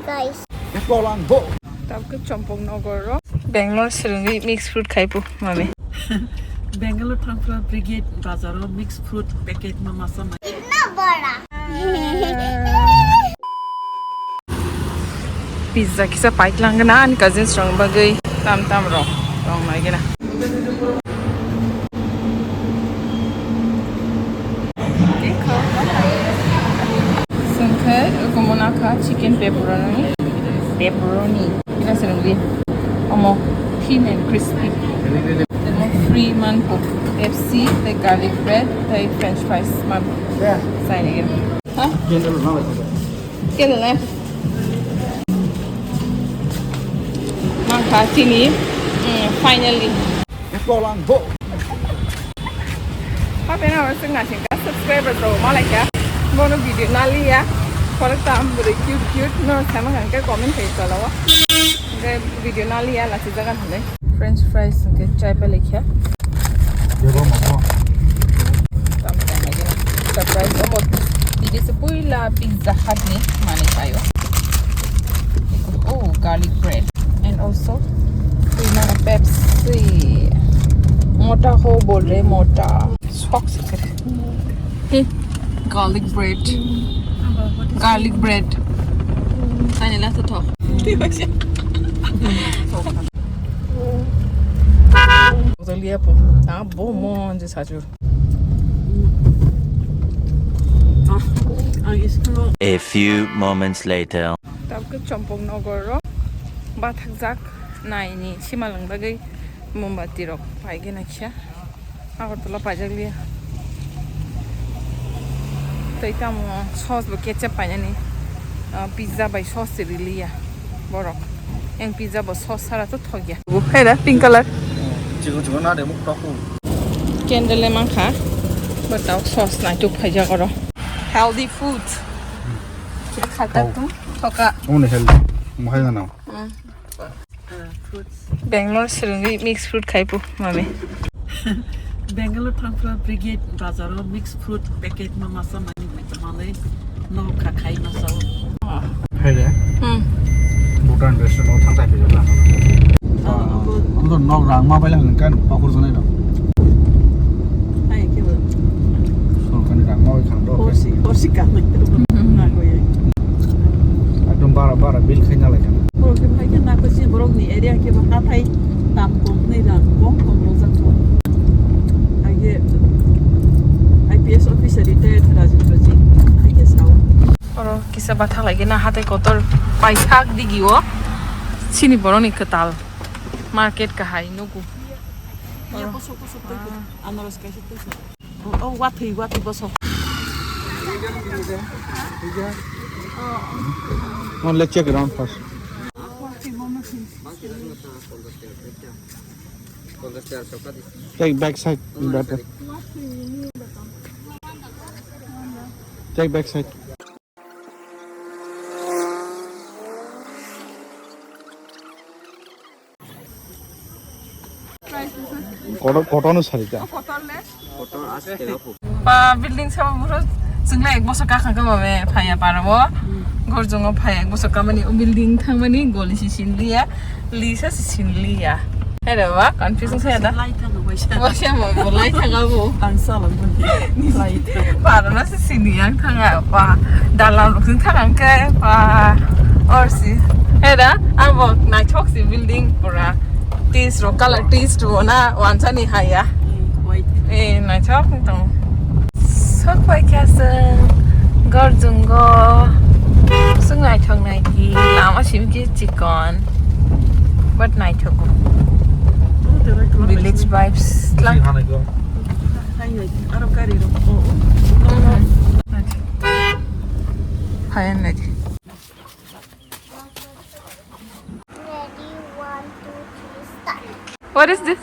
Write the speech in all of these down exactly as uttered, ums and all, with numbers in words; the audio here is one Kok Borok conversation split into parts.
Guys. Tabuk khe Champaknagar o Bangalore swrwngwi mix fruit khai pu mami. Bangalore thangphra Brigade bazar o mix fruit packet ma masa mai. Itna bada. Pizza kisa paik langna ani cousins rok bagwi tam tam rok rong mai gina. Sengkhe kumuna kha chicken pepperoni. Pepperoni. Kisa sengdi. Omo thin and crispy. Omo free man po. Pepsi, the garlic bread, the french fries man. Sign again. Huh? Candle na. Mangkha chini, mm, finally. Hape na orang sengaja singka subscriber rok malai kha. Bono video naliya. Korekta ang bwrwi cute cute no sama kha hwnkhe comment khai cholao. Hwnkhe video naliya lachi jagan hwnwi. French fries hwnkhe chai pai laikha. Bebak mamo. Tamo tamo gina. Surprise omo. Tiji se puila Pizza Hut ni manwi paio. Oh, garlic bread. And also, we want a Pepsi. Mota ho bol rahe, mota. Sok se kare. Hey, garlic bread. Garlic bread. Tanya lah tu toh. Hotel dia pun. Ah, bo mon je saju. A few moments later. Tabuk Champaknagar o bathakjak naini simalwng bagwi mombati rok paigwi naikha. Agartala paijak liya. Tei tamo sauce bo ketchup painani, ah, pizza bai sauce se riliya borok. Yang pizza bo sauce sara to thokya. Hai da, pink color. Chigo chigo na de muk toku. Candle le mankha. Bo tau sauce naituk phaijak oro. Healthy food. Khata tum thoka. Omo ni healthy. Mohai gana. Bangalore swrwngwi mix fruit khai pu mami. Bangalore thangphra Brigade bazar o mix fruit packet ma masa mani manwi no kha khai masa o. Hai de. Hmm. Bhutan restaurant o thang chai pijak lang. Ando nok rang ma baila hwn kan pakur janai no. Hai ke bo. Sorkar ni rang ma bai khang do. Porsi porsi kan. Hmm. Na ko ye. Ekdom bara bara bill khai na lai kan. Borok khe phai khe nako si borok ni area khe bo hathai tam kom nai rang kom kom bo jak ko. Aige I P S officer retired Rajendra ji hai khe sao. Oro kisa bathak lai khe na hathai kotor paithak digi o sini borok ni kwtal market kahai nugo. Iya bosok bosok tei anaros kaisa tei. Oh, oh, watwi, watwi bosok. No, let's check around first. Take back side, better. Take back side. Kotor, kotor no sarita. Ba building sama buro chwngla ek bosor kakhang kama me phaya parabo. Gor jongo phaya ek bosor kamani o building thangmani goli si sinliya, lisa si sinliya. Hello, ba, confusing saya da. Lai thang bai sa. Wa siya mo, mo lai thang abo. Ang sa lang mo. Lai thang. Para na si sini yang thang a, ba. Dalam ruk sing thang ang ke, ba. Or si. Heda, ang bo nai chok si building pura. Tis ro color tis ro na, wan sa ni haya. White. Eh, nai chok ni tong. Sok pai kha sung, gor jungo. Sung naithok naidi, lama simi khe chikon. But naithok. Village vibes lang. Hai, hai, aro gari rok. Oh, oh. Hai, naidi. Ready, one, two, three, start. What is this?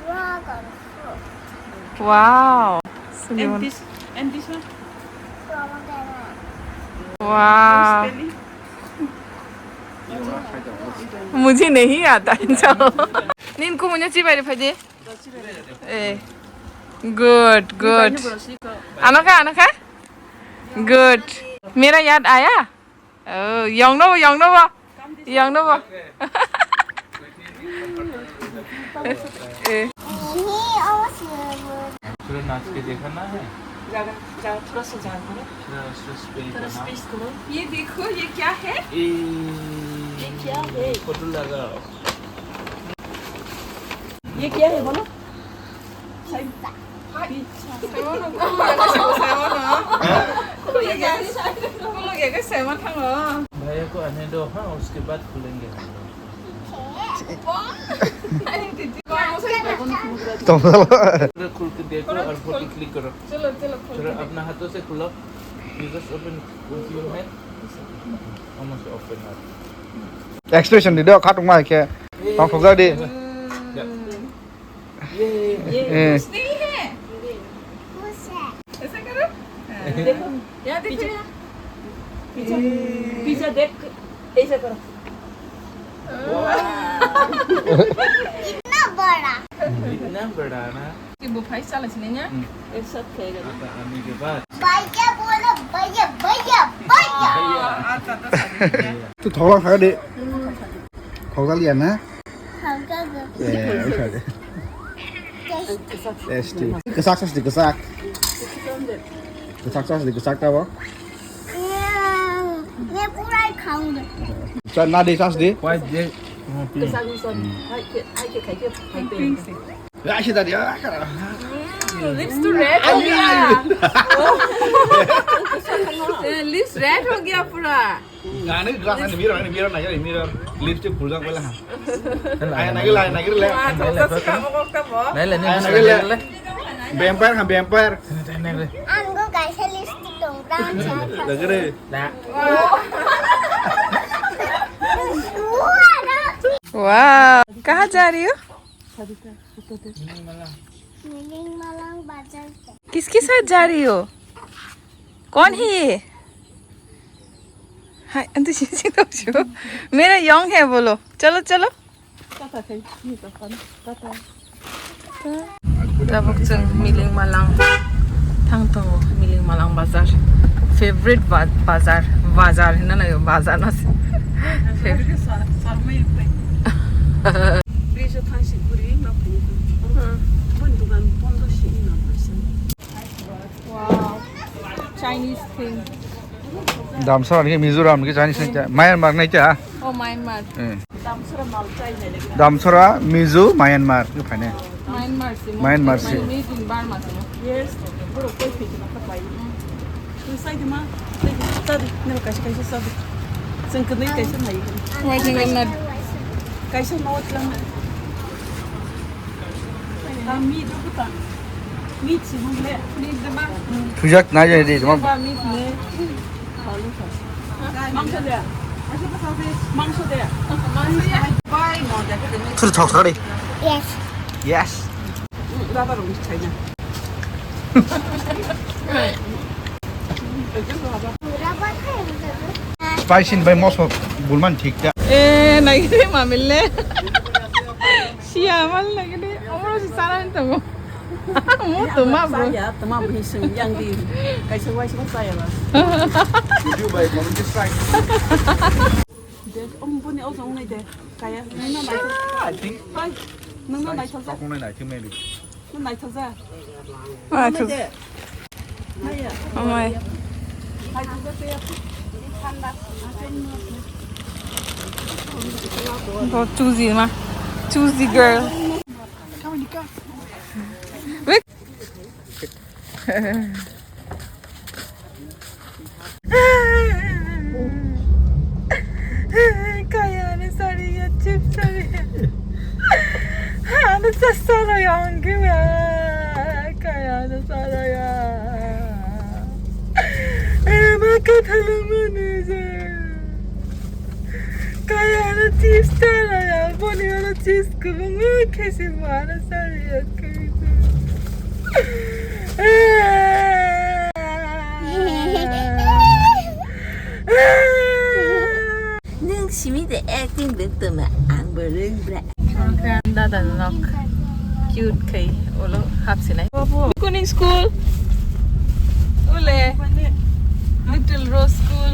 Dragon fruit. Wow. And this, and this one? Pomegranate. Wow. Spelling? मुझे नहीं आता है, जाओ। नीन को मुझे चिबारी फजे। ए, good, good। आना खा, आना खा। Good। मेरा याद आया? Oh, yong no, yong no ba. Yong no ba. Eh. थोड़ा नाच के दिखाना है। ज्यादा, ज्यादा, थोड़ा सा ज्यादा करो। थोड़ा सा स्पेस थोड़ा बनाओ। स्पेस करो। ये देखो, ये क्या है? ए, ये क्या है? फोटो लगाओ। ये क्या है बोलो? Pizza. Pizza. भैया को आने दो, हाँ, उसके बाद खुलेंगे। Tongthok. Pura khul ke dekho aur photo click karo. Chalo, chalo, khul ke dekho. Thora apna haathon se khulo. You just open with your hand. Almost open up. Expression di do, khatung mai khe. Tongthok jak di. Ya. ये, ये, ये। कुछ नहीं है। कुछ है। ऐसा करो। हाँ। देखो। यहाँ देखो, पीछे। यहाँ। पीछे, पीछे देख, ऐसा करो। वाह। इतना बड़ा। इतना बड़ा ना। ये वो भाई साला इसने ना? हम्म। एक साथ खाएगा। आता आने के बाद। भैया बोलो, भैया, भैया, भैया। हाँ, आता, आता, आता। Tongthok kha de. Tongthok ya na? Tongthok. Eh, wngkha de. Tasty. Kwchak sas di, kwchak. Kwchak sas di, kwchak tabo. मैं पूरा ही खाऊंगा। Sas na di, sas di. Kwchak, kwchak. Hai ke, hai ke, hai ke, hai ke. Lips to red हो गया। Lips red हो गया पूरा। Ani glass ani mirror, ani mirror nai, ani mirror. Lipstick phul jak bela ha. Ai nai le, nai le. Nai le, nai le. Vampire ha, vampire. Ang go kaisa lipstick tong brown sa. Lagi re. Wow, कहाँ जा रही हो? मिलिंग मलांग बाजार। किसके साथ जा रही हो? कौन है ये? हाय, अंतु शिव सिंह तो शो। मेरा यंग है बोलो। चलो, चलो। Tabuk chwng Miling Malang thang tongo, Miling Malang bazar. Favorite ba-, bazar, bazar hinna naio, bazar no se. Favorite. Bridge o thang si guri ma phai. Hmm. Mon dugan bondo si ina ma se. Wow. Chinese thing. Damsara ni Mizoram ni Chinese ni cha. Myanmar ni cha. Oh, Myanmar. Eh. Damsara, Mizo, Myanmar. Ni phane. Myanmar si. Myanmar si. Made in Burma si. Yes. Bro, koi phi na khapai. Twi sai di ma, sai di, sai di, nang kaisa, kaisa sai di. Chwng kwnwi kaisa nai. Wai jeng na. Kaisa no tlang. Ta mi do ta. Mi chi bung le. Mi de ma. Thujak nai jai de ma. Ba mi ne. Mangso de. Mangso de. Bai no de. Thur thok thok de. Yes. Yes. Baba rung chai na. Spicy ni bai moso bulman thik ta. Eh, nai de mamile. Siya mal nai de. Omro si sara ni tongo. Mo to ma bro. Ya, to ma bro sing yang di. Kaisa wai sing saya ba. Video bai community strike. De, om boni o jong nai de. Kaya, nai na nai. I think. Bai, nang na nai thok ja. Kok nai nai thik maybe. Nang nai thok ja. Nai thok. Nai ya. Amai. Nai thok ja te. Thanda. Go choosy ma. Choosy girl. Wait. Kaya na sari ya, chips sari ya. Ana sasara ya, angkaya. Kaya na sara ya. Eh, maka thalu manu ja. Kaya na chips tara ya, boni ana chips kubungo khesi mana sari ya khesi. Nwng simi de acting de toma, ang bo rwng bra. Dada nok cute khai ulo hapsinai. Kuning school. Ule. Little Rose School.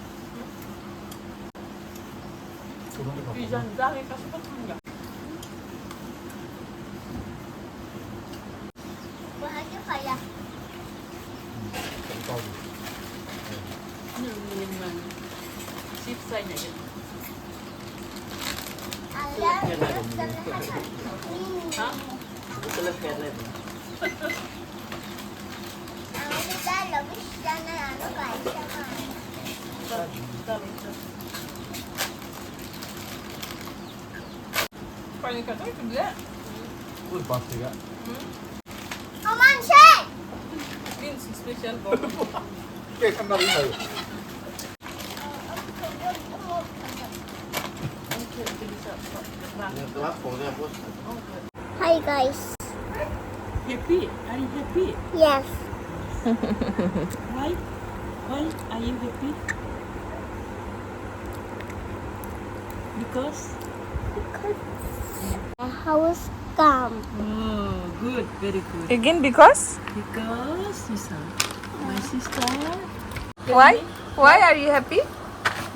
Pani ka to, tu bile? Ui, pas tiga. Hmm? Come on, say! Means special box. Cake kan dari saya. Ini telat, pokoknya bos. Hi guys. Happy? Are you happy? Yes. Why? Why are you happy? Because? Because my house come. Oh, good, very good. Again, because? Because, Lisa, my sister. Why? Why are you happy?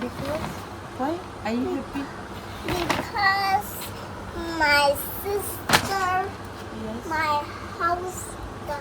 Because, why are you happy? Because my sister, yes, my house, the